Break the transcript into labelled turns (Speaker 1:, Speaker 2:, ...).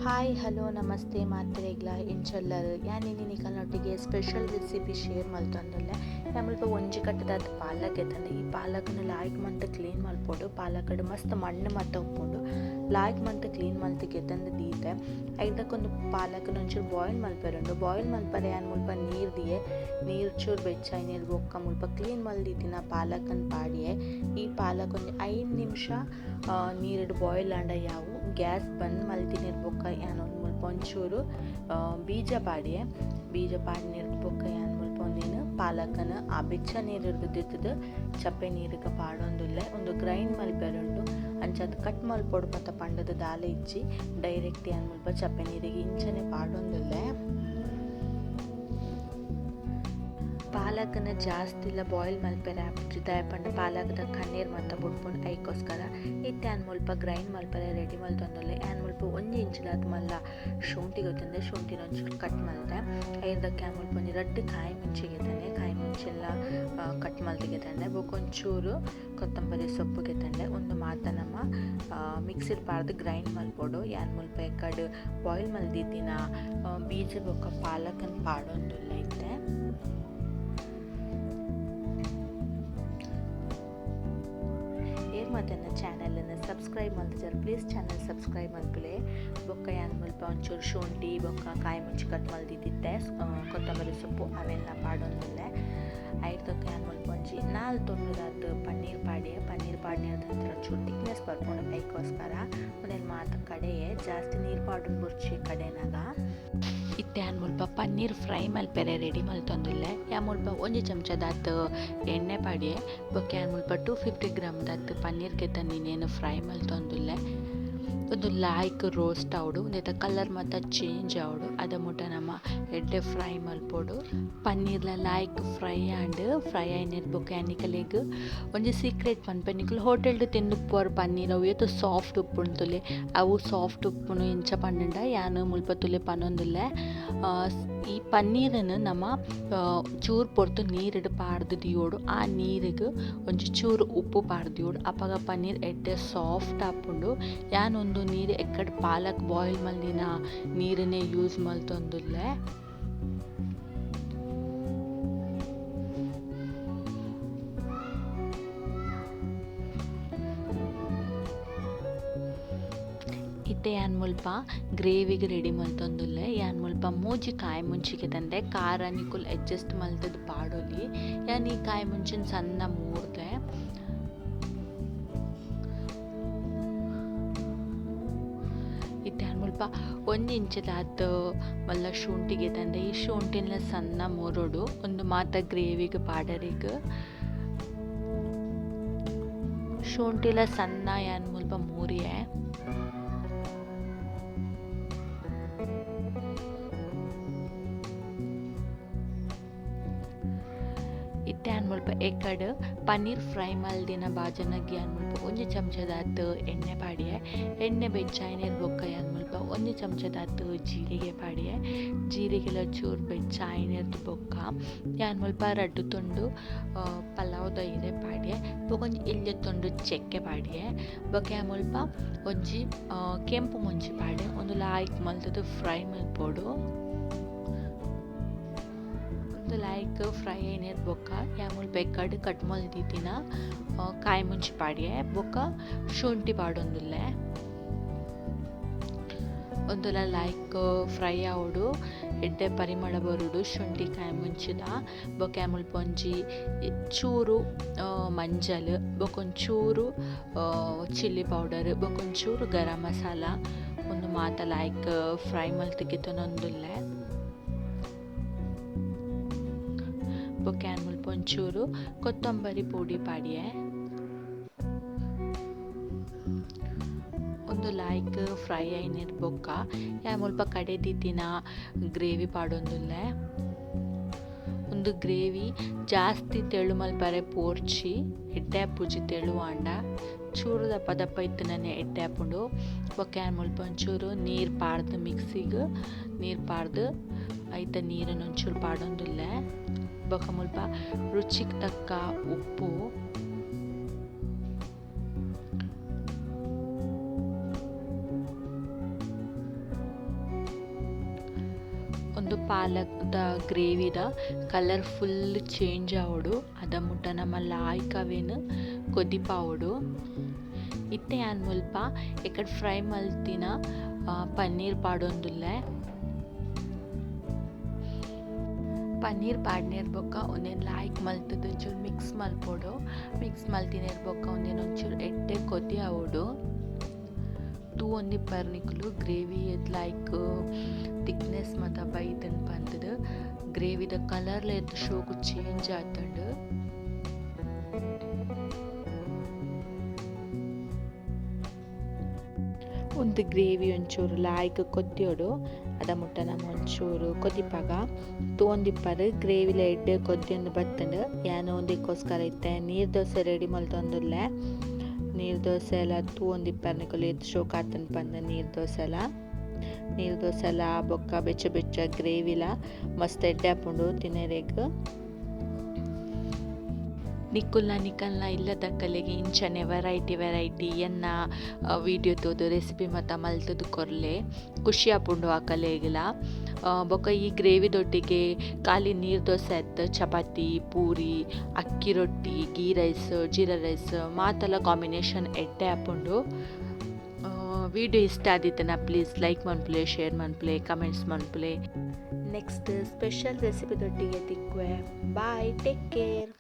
Speaker 1: Hi hello namaste ಮಾತೆರೆಗ್ಲ ಎಂಚೊಲ್ಲರ್ ಯಾನ್ ಇನಿ ನಿಕಲ್ನೊಟ್ಟಿಗೆ special recipe share ಮಲ್ತೊಂದುಲ್ಲೆ. ಯಾನ್ ಮುಲ್ಪ ಒಂಜಿ ಕಟ್ಟದಾತ್ ಪಾಲಕ್ ಎತ್ತಂದೆ ಈ ಪಾಲಕ್ನ್ ಲಾಯ್ಕ್ ಮಂತ್ ಕ್ಲೀನ್ ಮಲ್ಪೊಡು. ಪಾಲಕ್ಡ್ ಮಸ್ತ್ ಮಣ್ಣ್ ಮಾತ ಉಪ್ಪುಂಡು. ಲಾಯ್ಕ್ ಮಂತ್ ಕ್ಲೀನ್ ಮಲ್ತ್ ಗೆತಂದು ದೀತೆ. ಐದಕ್ಕೊಂದು ಪಾಲಕ್ನ್ ಒಂಚೂರು ಬಾಯ್ಲ್ ಮಲ್ಪೆರೆ ಉಂಡು. ಬಾಯ್ಲ್ ಮಲ್ಪರೆ ಯಾನ್ ಮುಲ್ಪ ನೀರ್ ದೀಯೆ. ನೀರ್ ಚೂರು ಬೆಚ್ಚ ಬೊಕ್ಕ ಮುಲ್ಪ ಕ್ಲೀನ್ ಮಲ್ದಿತ್ತಿನ ಪಾಲಕ್ನ್ ಪಾಡಿಯೆ. ಈ ಪಾಲಕ್ ಒಂಜಿ 5 ನಿಮಿಷ ನೀರ್ಡ್ ಬಾಯ್ಲ್ ಆಂಡ ಯಾವು. ಗ್ಯಾಸ್ ಬಂದ್ ಮಲ್ತಿನ ಬೊಕ್ಕ ಯಾನ್ ಮುಲ್ಪ ಒಂಚೂರು ಬೀಜ ಪಾಡಿಯೆ. ಬೀಜ ಪಾಡಿನ ಬೊಕ್ಕ ಯಾನ್ ಮುಲ್ಪ ಒಂದಿನ ಪಾಲಕನ್ ಆ ಬೆಚ್ಚ ನೀರ್‌ದ್ ದೆತ್ತ್‌ದ್ ಚಪ್ಪೆ ನೀರಿಗೆ ಪಾಡೊಂದುಲ್ಲೆ. ಉಂದು ಗ್ರೈಂಡ್ ಮಲ್ಪೆರೆ ಉಂಡು. ಅಂಚಾದ್ ಕಟ್ ಮಲ್ಪೊಡು ಮಾತ ಪಂಡದ್ ದಾಲ ಇಜ್ಜಿ. ಡೈರೆಕ್ಟ್ ಯಾನ್ ಮುಲ್ಪ ಚಪ್ಪೆ ನೀರಿಗೆ ಇಂಚನೆ ಪಾಡೊಂದುಲ್ಲೆ. ಪಾಲಕನ್ ಜಾಸ್ತಿಲ ಬಾಯ್ಲ್ ಮಲ್ಪೆರೆ ಆಪುಜಿ. ದಾಯೆ ಪಂಡ ಪಾಲಕ್‌ದ ಕಣ್ಣೀರ್ ಮಾತ ಬುಡ್ಪುಂಡು ಐಕೋಸ್ಕರ. ಇತ್ತೆ ಯಾನ್ ಮುಲ್ಪ ಗ್ರೈಂಡ್ ಮಲ್ಪೆರೆ ರೆಡಿ ಮಲ್ತೊಂದುಲ್ಲೆ. ಯಾನ್ ಮುಲ್ಪ ಒಂಜಿ ಇಂಚಿದಾತ್ ಮಲ್ಲ ಶುಂಠಿ ಗೆತೊಂದೆ. ಶುಂಠಿನ್ ಒಂಚೂರು ಕಟ್ ಮಲ್ತೆ. ಐರ್ದಕ್ಕೆ ಯಾನ್ ಮುಲ್ಪ ಒಂಜಿ ರಡ್ಡ್ ಕಾಯಿ ಮುಂಚಿ ಗೆತೊಂಡೆ. ಕಾಯಿ ಮುಂಚಿಲ ಕಟ್ ಮಲ್ತ್ ಗೆತೊಂಡೆ. ಬೊಕ ಒಂಚೂರು ಕೊತ್ತಂಬರಿ ಸೊಪ್ಪು ಗೆತೊಂಡೆ. ಉಂದು ಮಾತ ನಮ ಮಿಕ್ಸಿಡ್ ಪಾಡ್ದ್ ಗ್ರೈಂಡ್ ಮಲ್ಪೊಡು. ಯಾನ್ ಮುಲ್ಪ ಎಕ್ಕಡ್ ಬಾಯ್ಲ್ ಮಲ್ದಿತ್ತಿನ ಬೀಜ ಬೊಕ್ಕ ಪಾಲಕ್‌ನ್ ಪಾಡೊಂದುಲ್ಲೆ ಇತ್ತೆ. ಏರ್ ಮಾತ ಚಾನೆಲ್ ನ್ ಸಬ್ಸ್ಕ್ರೈಬ್ ಮಲ್ತಿಜರ್ ಪ್ಲೀಸ್ ಚಾನೆಲ್ ಸಬ್ಸ್ಕ್ರೈಬ್ ಮಲ್ಪುಲೆ. ಬೊಕ್ಕ ಯಾನ್ ಮುಲ್ಪ ಒಂಚೂರು ಶುಂಠಿ ಬೊಕ್ಕ ಕಾಯಿ ಮುಂಚಿ ಕಟ್ ಮಲ್ದಿತ್ತಿತ್ತೆ ಕೊತ್ತಂಬರಿ ಸೊಪ್ಪು ಅವೆಲ್ಲ ಪಾಡೊಂದುಲ್ಲೆ. ಐರ್ದೊಕ್ಕ ಯಾನ್ ಮುಲ್ಪ ಒಂಜಿ 4 ತುಂಡುದಾತ್ ಪನ್ನೀರ್ ಪಾಡಿಯೆ. ಪನ್ನೀರ್ ಪಾಡಿನ ಒಂಚೂರು ತಿಕ್ನೆಸ್ ಬರ್ಪುಂಡು ಐಕೋಸ್ಕರ. ಉಂದೆನ್ ಮಾತ ಕಡೆಯೆ ಜಾಸ್ತಿ ನೀರ್ ಪಾಡುನ ಬೊರ್ಚಿ ಕಡೆನಗ. ಇತ್ತೆ ಯಾನ್ ಮುಲ್ಪ ಪನ್ನೀರ್ ಫ್ರೈ ಮಲ್ಪೆರೆ ರೆಡಿ ಮಲ್ತೊಂದುಲ್ಲೆ. ಯಾನ್ ಮುಲ್ಪ ಒಂಜಿ ಚಮಚದಾತ್ ಎಣ್ಣೆ ಪಾಡಿಯೆ. ಬೊಕ್ಕ ಯಾನ್ ಮುಲ್ಪ 250 ಗ್ರಾಮ್ ದಾತ್ ಪನ್ನೀರ್ ಗೆತಂದಿನೇನ್ ಫ್ರೈ ಮಲ್ತೊಂದುಲ್ಲೆ. ಉಂದು ಲಾಯ್ಕ್ ರೋಸ್ಟ್ ಆವೊಡು. ಉಂದೆತ ಕಲರ್ ಮಾತ ಚೇಂಜ್ ಆವೊಡು. ಅದ ಮುಟ ನಮ ಎಡ್ಡೆ ಫ್ರೈ ಮಲ್ಪೊಡು. ಪನ್ನೀರ್ಲ ಲಾಯ್ಕ್ ಫ್ರೈ ಆಂಡ್. ಫ್ರೈ ಆಯಿನೆರ್ದ್ ಬೊಕ್ಕ ಯಾನ್ ನಿಕಲೆಗ್ ಒಂಜಿ ಸೀಕ್ರೆಟ್ ಪನ್ಪೆ. ನಿಕುಲು ಹೋಟೆಲ್ಡ್ ತಿಂದುಪ್ಪುವರ್ ಪನ್ನೀರ್ ಅವು ಏತ್ ಸಾಫ್ಟ್ ಉಪ್ಪುಂಡು ತೂಲೆ. ಅವು ಸಾಫ್ಟ್ ಉಪ್ಪುಂಡು ಎಂಚ ಪಂಡಂಡ ಯಾನ್ ಮುಲ್ಪ ತೂಲೆ ಪನೊಂದುಲ್ಲೆ. ಈ ಪನ್ನೀರನ್ ನಮ ಚೂರು ಪೊರ್ತು ನೀರ್‌ಡ್ ಪಾಡ್ದ್ ದೀವೊಡು. ಆ ನೀರಿಗ್ ಒಂಜಿ ಚೂರು ಉಪ್ಪು ಪಾಡ್ದ್ ದೀವೊಡು. ಅಪಗ ಪನ್ನೀರ್ ಎಡ್ಡೆ ಸಾಫ್ಟ್ ಆಪುಂಡು. ಯಾನ್ ಉಂದು ನೀರ್ ಎಕ್ಕಡ್ ಪಾಲಕ್ ಬಾಯ್ಲ್ ಮಲ್ದಿನ ನೀರನ್ನೇ ಯೂಸ್ ಮಲ್ತೊಂದುಲ್ಲೆ. ಇತ್ತೆ ಯಾನ್ ಮುಲ್ಪ ಗ್ರೇವಿಗ್ ರೆಡಿ ಮಲ್ತೊಂದುಲ್ಲೆ. ಯಾನ್ ಮುಲ್ಪ 3 ಕಾಯಿ ಮುಂಚಿ ಗೆತಂದೆ. ಖಾರ ನಿಕುಲು ಅಡ್ಜಸ್ಟ್ ಮಲ್ತುದು ಪಾಡೊಲಿ. ಯಾನ್ ಈ ಕಾಯಿ ಮುಂಚಿನ್ ಸಣ್ಣ ಮೂರ್ದೆ. ಇತ್ತೆ ಯಾನ್ ಮುಲ್ಪ ಒಂಜಿ ಇಂಚಿದಾತ್ ಮಲ್ಲ ಶುಂಠಿ ಗೆತಂದೆ. ಈ ಶುಂಠಿನ್ಲ ಸಣ್ಣ ಮೂರೊಡು. ಉಂದು ಮಾತ ಗ್ರೇವಿಗ್ ಪಾಡರೆಗ್. ಶುಂಠಿಲ ಸಣ್ಣ ಯಾನ್ ಮುಲ್ಪ ಮೂರಿಯೆ. ಇತ್ತೆ ಯಾನ್ ಮುಲ್ಪ ಎಕ್ಕಡ್ ಪನ್ನೀರ್ ಫ್ರೈ ಮಲ್ದಿನ ಬಾಜನಗ್ ಯಾನ್ ಮುಲ್ಪ ಒಂಜಿ ಚಮಚದಾತ್ ಎಣ್ಣೆ ಪಾಡಿಯೆ. ಎಣ್ಣೆ ಬೆಚ್ಚಾಯಿನೆರ್ದ್ ಬೊಕ್ಕ ಯಾನ್ ಮುಲ್ಪ ಒಂಜಿ ಚಮಚದಾತ್ ಜೀರಿಗೆ ಪಾಡಿಯೆ. ಜೀರಿಗೆಲ ಚೂರು ಬೆಚ್ಚಾಯಿನೆರ್ದ್ ಬೊಕ್ಕ ಯಾನ್ ಮುಲ್ಪ ರಡ್ಡ್ ತುಂಡು ಪಲಾವ್‌ದ ಇರೆ ಪಾಡಿಯೆ. ಬೊಕ ಒಂಜಿ ಎಲ್ಯ ತುಂಡು ಚಕ್ಕೆ ಪಾಡಿಯೆ. ಬೊಕ್ಕ ಯಾನ್ ಮುಲ್ಪ ಒಂಜಿ ಕೆಂಪು ಮುಂಚಿ ಪಾಡಿಯೆ. ಉಂದು ಲಾಯ್ಕ್ ಮಲ್ತುದು ಫ್ರೈ ಮಲ್ಪೊಡು. ಉಂದು ಲಾಯ್ಕ್ ಫ್ರೈ ಆಯಿನೆರ್ದ್ ಬೊಕ್ಕ ಯಾನ್ ಮುಲ್ಪ ಎಕ್ಕಡ್ ಕಟ್ ಮಲ್ದಿತ್ತಿನ ಕಾಯಿ ಮುಂಚಿ ಪಾಡಿಯೆ. ಬೊಕ್ಕ ಶುಂಠಿ ಪಾಡೊಂದುಲ್ಲೆ. ಉಂದುಲ ಲಾಯ್ಕ್ ಫ್ರೈ ಆವೊಡು. ಎಡ್ಡೆ ಪರಿಮಳ ಬರೊಡು ಶುಂಠಿ ಕಾಯಿ ಮುಂಚಿದ. ಬೊಕ್ಕ ಯಾನ್ ಮುಲ್ಪ ಒಂಜಿ ಚೂರು ಮಂಜಲ್ ಬೊಕ ಒಂಚೂರು ಚಿಲ್ಲಿ ಪೌಡರ್ ಬೊಕ ಒಂಚೂರು ಗರಂ ಮಸಾಲ ಉಂದು ಮಾತ ಲಾಯ್ಕ್ ಫ್ರೈ ಮಲ್ತ್ ಗೆತೊನೊಂದುಲ್ಲೆ. ಬೊಕ್ಕ ಯಾನ್ ಮುಲ್ಪ ಒಂಚೂರು ಕೊತ್ತಂಬರಿ ಪೊಡಿ ಪಾಡಿಯೆ. ಉಂದು ಲಾಯ್ಕ್ ಫ್ರೈ ಆಯಿನೆರ್ದ್ ಬೊಕ್ಕ ಯಾನ್ ಮುಲ್ಪ ಕಡೆದಿತ್ತಿನ ಗ್ರೇವಿ ಪಾಡೊಂದುಲ್ಲೆ. ಉಂದು ಗ್ರೇವಿ ಜಾಸ್ತಿ ತೆಳು ಮಲ್ಪರೆ ಪೋರ್ಚಿ. ಎಡ್ಡೆ ಆಪುಜಿ ತೆಳು ಆಂಡ. ಚೂರು ದಪ್ಪ ದಪ್ಪ ಇತ್ತಿನನೆ ಎಡ್ಡೆ ಆಪುಂಡು. ಬೊಕ್ಕ ಯಾನ್ ಮುಲ್ಪ ಒಂಚೂರು ನೀರ್ ಪಾಡ್ದ್ ಮಿಕ್ಸಿಗ್ ನೀರ್ ಪಾಡ್ದ್ ಐತ ನೀರನ್ ಒಂಚೂರು ಪಾಡೊಂದುಲ್ಲೆ. ಬೊಕ್ಕ ಮುಲ್ಪ ರುಚಿಗ್ ತಕ್ಕ ಉಪ್ಪು. ಪಾಲಕ್ದ ಗ್ರೇವಿದ ಕಲರ್ ಫುಲ್ ಚೇಂಜ್ ಆವೊಡು. ಅದ ಮುಟ್ಟ ನಮ ಲಾಯ್ಕ್ ಅವೆನ್ ಕೊದಿಪಾವೊಡು. ಇತ್ತೆ ಯಾನ್ ಮುಲ್ಪ ಎಕಡೆ ಫ್ರೈ ಮಲ್ತಿನ ಪನ್ನೀರ್ ಪಾಡೊಂದುಲ್ಲೆ. ಪನ್ನೀರ್ ಪಾಡ್ನೇರ್ ಬೊಕ್ಕ ಉಂದೆನ್ ಲಾಯ್ಕ್ ಮಲ್ತುದು ಒಂಚೂರು ಮಿಕ್ಸ್ ಮಲ್ಪೊಡು. ಮಿಕ್ಸ್ ಮಲ್ತಿನೇರ್ ಬೊಕ್ಕ ಉಂದೆನ್ ಒಂಚೂರು ಎಡ್ಡೆ ಕೊದಿ ಆವೊಡು. ತೂವೊಂದಿಪ್ಪರ್ ನಿಕುಲು ಗ್ರೇವಿ ಏತ್ ಲಾಯ್ಕ್ ತಿಕ್ನೆಸ್ ಮಾತ ಬೈದ್ಂಡ್ ಪಂತುದು. ಗ್ರೇವಿದ ಕಲರ್ಲ ಏತ್ ಶೋಕು ಚೇಂಜ್ ಆತುಂಡು. ಉಂದು ಗ್ರೇವಿ ಒಂಚೂರು ಲಾಯ್ಕ್ ಕೊದ್ಯೊಡು. ಅದ ಮುಟ್ಟ ನಮ ಒಂಚೂರು ಕೊದಿಪಾಗ. ತೂವೊಂದಿಪ್ಪರ್ ಗ್ರೇವಿಲ ಎಡ್ಡೆ ಕೊದ್ಯೊಂದು ಬತ್ತುಂಡು. ಯಾನ್ ಉಂದೆಕೋಸ್ಕರ ಇತ್ತೆ ನೀರ್ ದೋಸೆ ರೆಡಿ ಮಲ್ತೊಂದುಲ್ಲೆ. ನೀರ್ ದೋಸೆ ಲ ತೂವೊಂದಿಪ್ಪರ್ ನಿಕುಲು ಏತ್ ಶೋಕ್ ಆತುಂಡು ಪಂದ್ ನೀರ್ ದೋಸೆಲ. ನೀರ್ ದೋಸೆಲ ಬೊಕ್ಕ ಬೆಚ್ಚ ಬೆಚ್ಚ ಗ್ರೇವಿಲ ಮಸ್ತ್ ಎಡ್ಡೆ ಆಪುಂಡು ತಿನರೆಗ್. ನಿಕುಲ್ನ ನಿಕಲ್ನ ಇಲ್ಲದಕಲೆಗ್ ಇಂಚನೆ ವೆರೈಟಿ ವೆರೈಟಿ ಎನ್ನ ವಿಡಿಯೋ ತೂದು ರೆಸಿಪಿ ಮಾತ ಮಲ್ತುದು ಕೊರ್ಲೆ. ಖುಷಿ ಆಪುಂಡು ಅಕಲೆಗ್ಲ. ಬೊಕ್ಕ ಈ ಗ್ರೇವಿ ದೊಟ್ಟಿಗೆ ಖಾಲಿ ನೀರ್ ದೋಸೆ ಅತ್ತ್ ಚಪಾತಿ, ಪೂರಿ, ಅಕ್ಕಿ ರೊಟ್ಟಿ, ಗೀ ರೈಸ್, ಜೀರಾ ರೈಸ್ ಮಾತಲ ಕಾಂಬಿನೇಷನ್ ಎಡ್ಡೆ ಆಪುಂಡು. ವಿಡಿಯೋ ಇಷ್ಟ ಆದಿತ್ತನ ಪ್ಲೀಸ್ ಲೈಕ್ ಮನ್ಪುಲೆ, ಶೇರ್ ಮನ್ಪುಲೆ, ಕಮೆಂಟ್ಸ್ ಮನ್ಪುಲೆ. ನೆಕ್ಸ್ಟ್ ಸ್ಪೆಷಲ್ ರೆಸಿಪಿ ದೊಟ್ಟಿಗೆ ತಿಕ್ಕುವೆ. Bye, take care.